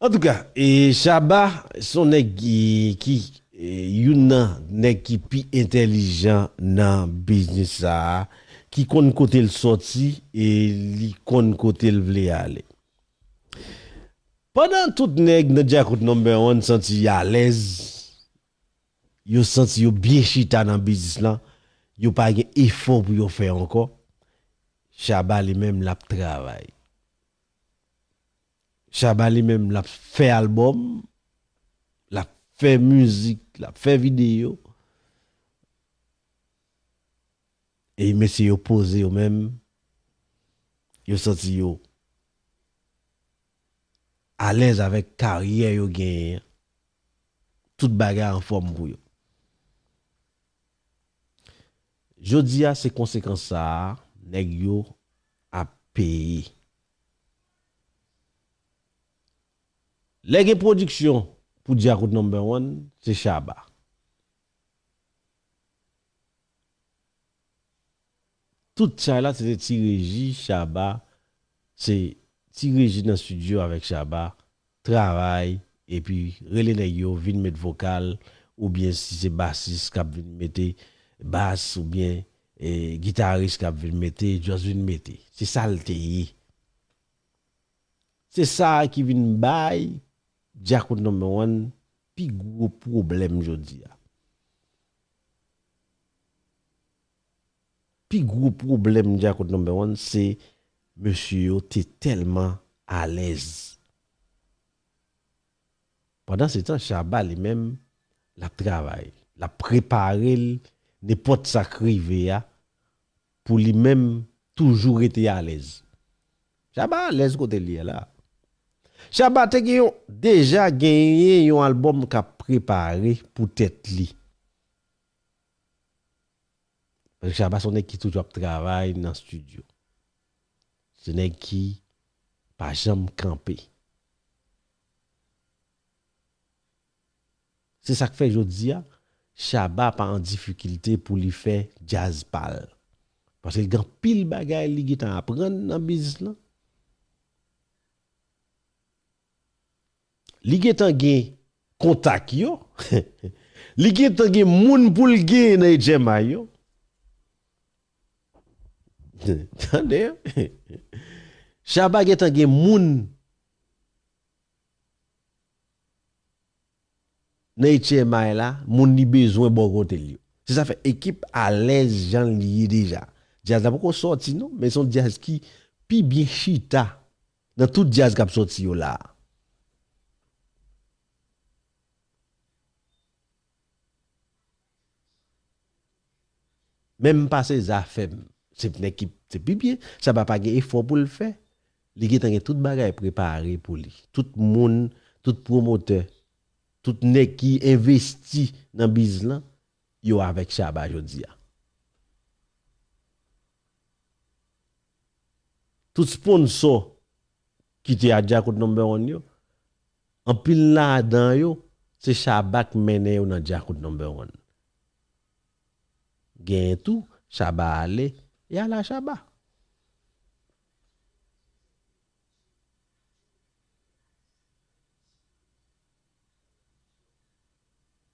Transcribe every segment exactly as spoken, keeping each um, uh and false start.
Antouka, e Shabba se yon nèg ki, ki e, youn nan nèg ki pi entèlijan nan biznis sa a, ki konn kote l sòti e li konn kote l vle ale. Pandan tout nèg nan Djakout Number One santi y alèz, yo santi yo byen chita nan biznis lan, yo pa gen efò pou yo fè ankò, Shabba li menm l ap travay. Shabba li menm l ap fè albòm, l ap fè mizik, l ap fè videyo. E mesye yo poze yo menm, yo santi yo alèz avèk karyè yo genyen an. Tout bagay anfòm pou yo. Jodi a, se konsekans sa a nèg yo ap peye. Lè gen pwodiksyon pou Djakout Number One, se Shabba. Tout chay la, se te Ti Reji, Shabba, se Ti Reji nan estidyo avèk Shabba, travay, epi rele nèg yo vin met vokal, oubyen si se basis k ap vin mete bas, oubyen e, gitaris k ap vin mete, just vin mete. Se sa l te ye. Se sa a ki vin bay Djakout Number One pi gwo pwoblèm jodi a. Pi gwo pwoblèm Djakout Number One, se mesye yo te tèlman alèz. Pandan se tan, Shabba li menm, l ap travay. L ap prepare l, nenpòt sa k rive a, pou li menm toujou rete alèz. Shabba alèz kote l ye la. Shabba te gen yon, deja genyen yon albòm k ap prepare pou tèt li. Paske Shabba se yon nèg ki toujou ap travay nan estidyo. Se nèg ki pa janm kanpe. Se sa k fè jodi a, Shabba pa an difikilte pou li fè djaz pa l. Paske l gen anpil bagay li gentan aprann nan biznis lan. Li gentan gen kontak yo. Li gentan gen moun pou l genyen nan H M I yo. Tande, hein? Shabba gentan gen moun nan H M I la, moun li bezwen bò kote l yo. Se sa fè ekip alèz jan l ye deja. Djaz la poko sòti non, men se yon djaz ki pi byen chita nan tout djaz k ap sòti yo la a. Menm pase Zafèm, se nèg ki, se pi byen, Shabba pa gen efò pou l fè. Li gentan gen tout bagay prepare pou li. Tout moun, tout pwomotè, tout nèg ki envesti nan biz lan, yo avèk Shabba jodi a. Tout sponsò ki te a Djakout Number One yo, anpil ladan yo, se Shabba k mennen yo nan Djakout Number One. Genyen tou, Shabba ale, e ala Shabba.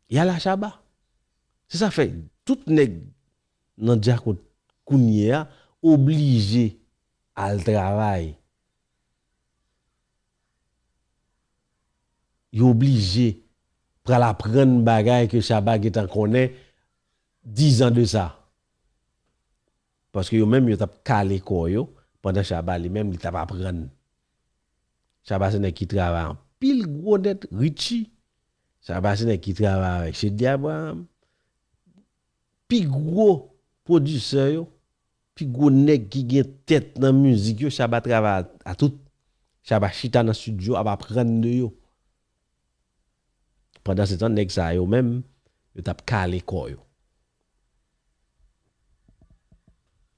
Y a la Shabba. Se sa fè tout nèg nan Djakout kounye a oblije al travay. Yo oblije pral aprann bagay ke Shabba gentan konnen dizan de sa. Paske yo menm, yo t ap kale kò yo, pandan Shabba li menm, li t ap aprann. Shabba se nèg ki travay anpil gwo nèt, Richie. Shabba se nèg ki travay avèk Sheddy Abraham. Pi gwo pwodisè yo, pi gwo nèg ki gen tèt nan mizik yo, Shabba travay a, a tout. Shabba chita nan estidyo, ap aprann de yo. Pandan se tan, nèg sa yo menm, yo t ap kale kò yo.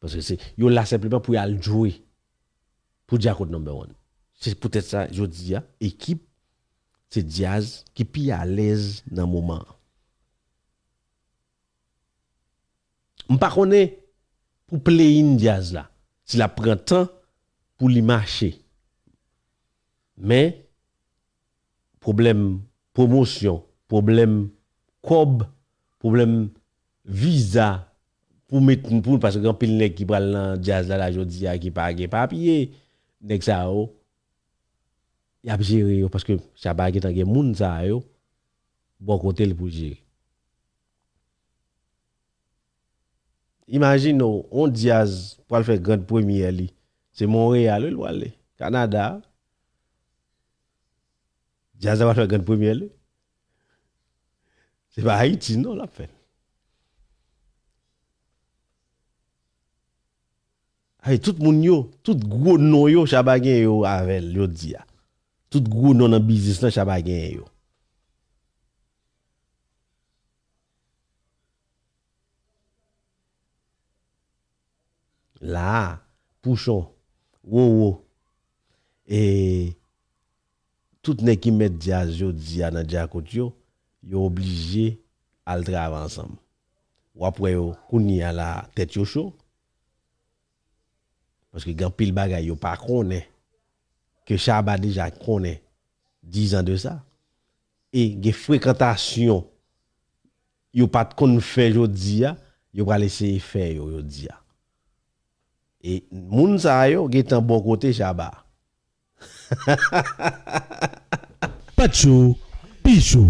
Paske se, yo la senpleman pou y al jwe pou Djakout Number One. Se poutèt sa, jodi a, ekip, se djaz ki pi alèz nan moman an. M pa konnen pou play-in djaz la, si l ap pran tan pou li mache. Men, pwoblèm pwomosyon, pwoblèm kòb, pwoblèm viza pou met pou paske gen anpil nèg ki pral nan djaz la, la jodi a ki pa gen papye, nèg sa yo y ap jere yo paske Shabba gentan gen moun sa yo bò kote l pou jere. Imajine w, yon djaz pral fè grand premyè li. Se Monreyal wi l prale, Kanada. Djaz la pral fè grand premyè li. Se pa Ayiti non l ap fè l. Ay, tout moun yo, tout gwo non yo, Shabba gen yo avè l jodi a. Tout gwo non nan biznis lan, Shabba gen yo. La a, Pouchon, Wowo, e tout nèg ki mèt djaz jodi a nan djakout yo, yo oblije al travay ansanm. W ap wè yo kounye a la tèt yo cho. Paske gen anpil bagay yo pa konnen ke Shabba deja konnen dizan de sa. E gen frekantasyon yo pa t konn fè jodi a, yo pral eseye fè yo jodi a. E moun sa yo gentan bò kote Shabba. Patcho, Picho.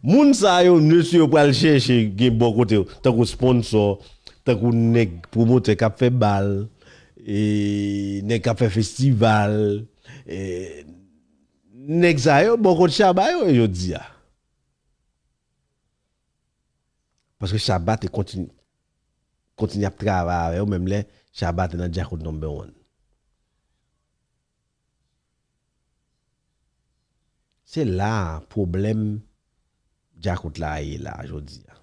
Moun sa yo, mesye yo pral chèche gen bò kote yo, tankou sponsò, tankou nèg pwomotè k ap fè bal, e nèg k ap fè festival, e nèg sa yo bò kote Shabba yo jodi a. Paske Shabba te kontinye kontinye ap travay avè yo, menm lè Shabba te nan djakout number one. Se la a pwoblèm djakout la ye la jodi a.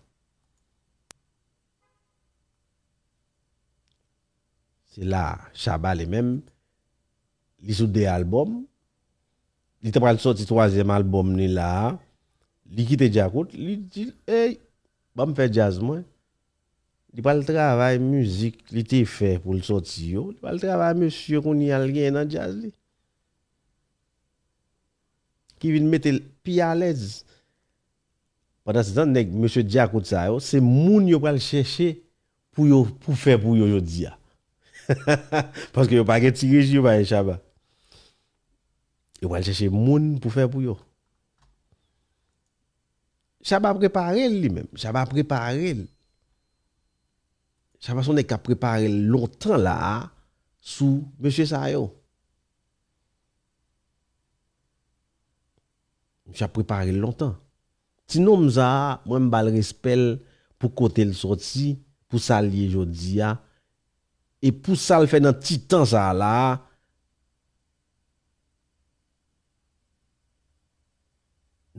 Se la a Shabba li menm, li sou de albòm, li ta pral sòti twazyèm albòm li la a, li kite djakout, li di, ey, ban m fè djaz mwen. Li pral travay mizik li te fè pou l sòti yo. Li pral travay mesye kounye a l genyen nan djaz li. Ki vin mete l pi alèz. Pandan se tan, nèg mesye djakout sa yo, se moun yo pral chèche pou yo pou fè pou yo jodi a. Paske yo pa gen Ti Reji, yo pa gen Shabba. Yo pral chèche moun pou fè pou yo. Shabba prepare l li menm. Shabba prepare l. Shabba se yon nèg k ap prepare l lontan la a sou mesye sa yo. Misye ap prepare l lontan. Ti nonm sa a, mwen m ba l respè l pou kote l sòti, pou sa l ye jodi a, e pou sa l fè nan ti tan sa a la a,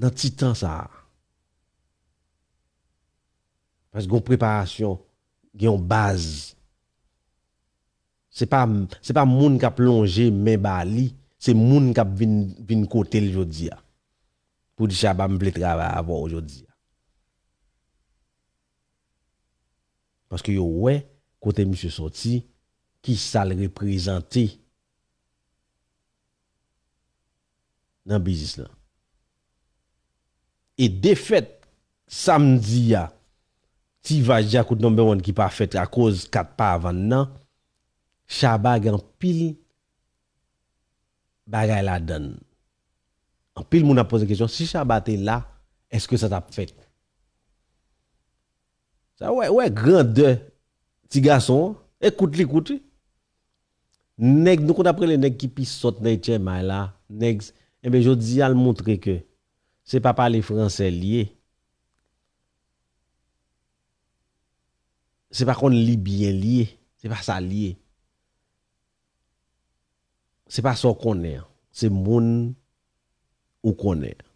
nan ti tan sa a. Paske gen yon preparasyon, gen yon baz. Se pa, se pa moun k ap lonje men ba li, se moun k ap vin, vin kote l jodi a. Pou di Shabba, m vle travay avè w jodi a. Paske yo wè kote misye sòti, ki sa l reprezante nan biznis lan. E defèt samdi a, Ti Vaj Djakout number one ki pa fèt akoz kat pa vann nan, Shabba gen anpil bagay ladann. Anpil moun ap poze kesyon, si Shabba te la, èske sa t ap fèt? Sa wè, wè grandè ti gason an, e kout li kout wi. Nèg, nou konn ap rele nèg ki pi sòt nan H M I la, nèg, enben jodi a l montre ke se pa pale fransè l ye. Se pa konn li byen l ye, se pa sa l ye. Se pa sa w konnen an, se moun ou konnen an.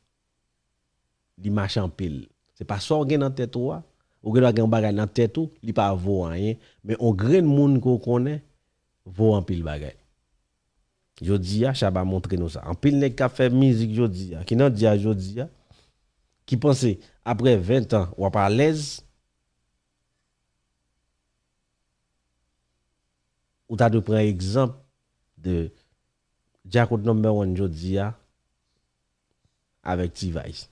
Li mache anpil. Se pa sa w gen nan tèt ou a. Ou gendwa gen yon bagay nan tèt ou, li pa vo anyen, men yon grenn moun ke w konnen vo anpil bagay. Jodi a, Shabba montre nou sa. Anpil nèg k ap fè mizik jodi a, ki nan djaz jodi a, ki panse apre ven tan w ap alèz, ou ta dwe pran egzanp de Djakout number one jodi a, avèk T-Vice.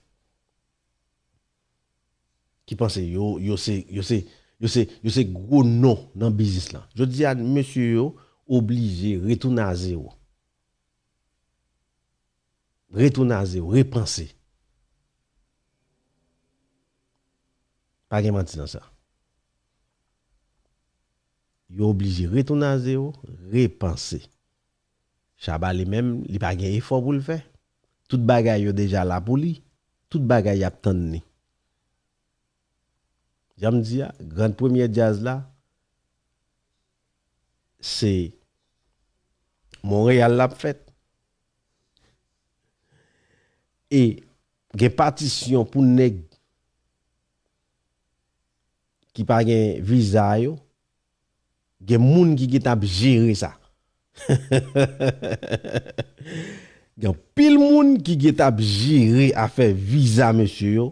Ki panse yo, yo se, yo se, yo se, yo se gwo non nan biznis lan. Jodi a, mesye yo oblije retounen a zewo. Retounen a zewo, repanse. Pa gen manti nan sa. Yo oblije retounen a zewo, repanse. Shabba li menm, li pa gen efò pou l fè. Tout bagay yo deja la pou li. Tout bagay y ap tann li. Jan m di a, grann premyè djaz la, se Monreyal l ap fèt. E gen patisyon pou nèg ki pa gen viza yo, gen moun ki gentan ap jere sa. Gen anpil moun ki gentan ap jere afè viza mesye yo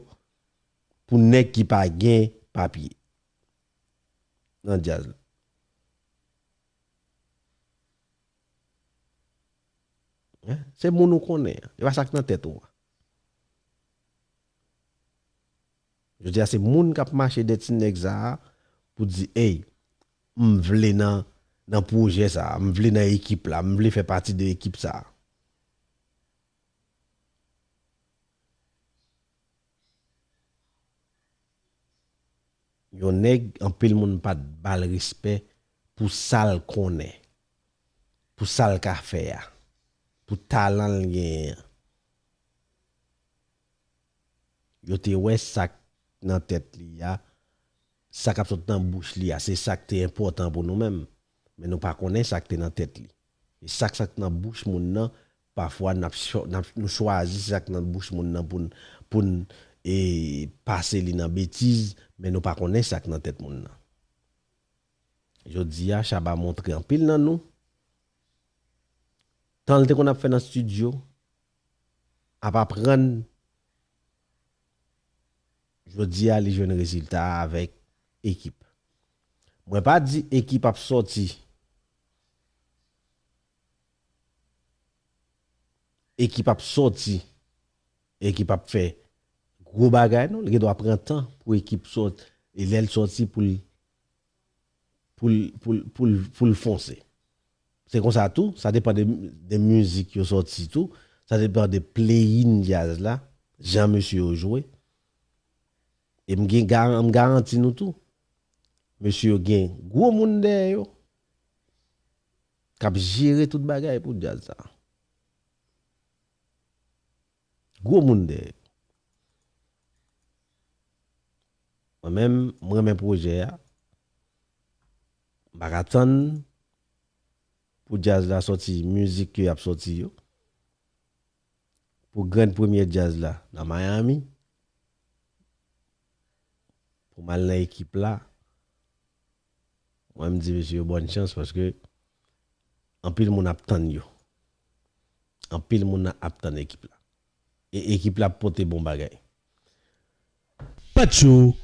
pou nèg ki pa gen papye nan djaz la. Hein? Se moun ou konnen an. E pa sa k nan tèt ou an. Jodi a, se moun k ap mache dèyè ti nèg sa a pou di, ey, m vle nan, nan pwojè sa a, m vle nan ekip la, m vle fè pati de ekip sa a. Yon nèg, anpil moun pa t ba l respè pou sa l konnen, pou sa l ka fè a, pou talan l genyen an. Yo te wè sa k nan tèt li a, sa k ap sot nan bouch li a, se sa k te enpòtan pou nou menm. Men nou pa konnen sa k te nan tèt li. E sa k, sa k nan bouch moun nan, pafwa n ap chwa-, n ap, nou chwazi sa k nan bouch moun nan pou n, pou n, e, pase li nan betiz, men nou pa konnen sa k nan tèt moun nan. Jodi a, Shabba montre anpil nan nou. Tan l te konn ap fè nan estidyo, ap aprann, jodi a, li jwenn rezilta a avèk ekip. Mwen pa di ekip ap sòti. Ekip ap sòti. Ekip ap fè gwo bagay, non. Li gen dwa pran tan pou ekip sòti. E lè l sòti pou l, pou l, pou l, pou l, pou l fonse. Se konsa tou, sa depann de, de mizik yo sòti tou. Sa depann de play-in djaz la, jan mesye yo jwe. E m gen garan-, m garanti nou tou, mesye yo gen gwo moun dèyè yo k ap jere tout bagay pou djaz sa. Gwo moun dèyè. Mwen menm, m renmen pwojè a. M pa ka tann pou djaz la sòti, mizik ke y ap sòti yo. Pou grenn premyè djaz la nan Miami. Pou m al nan ekip la. Mwen, m di mesye yo bòn chans paske anpil moun ap tann yo. Anpil moun ap tann ekip la. E ekip la ap pote bon bagay. Patcho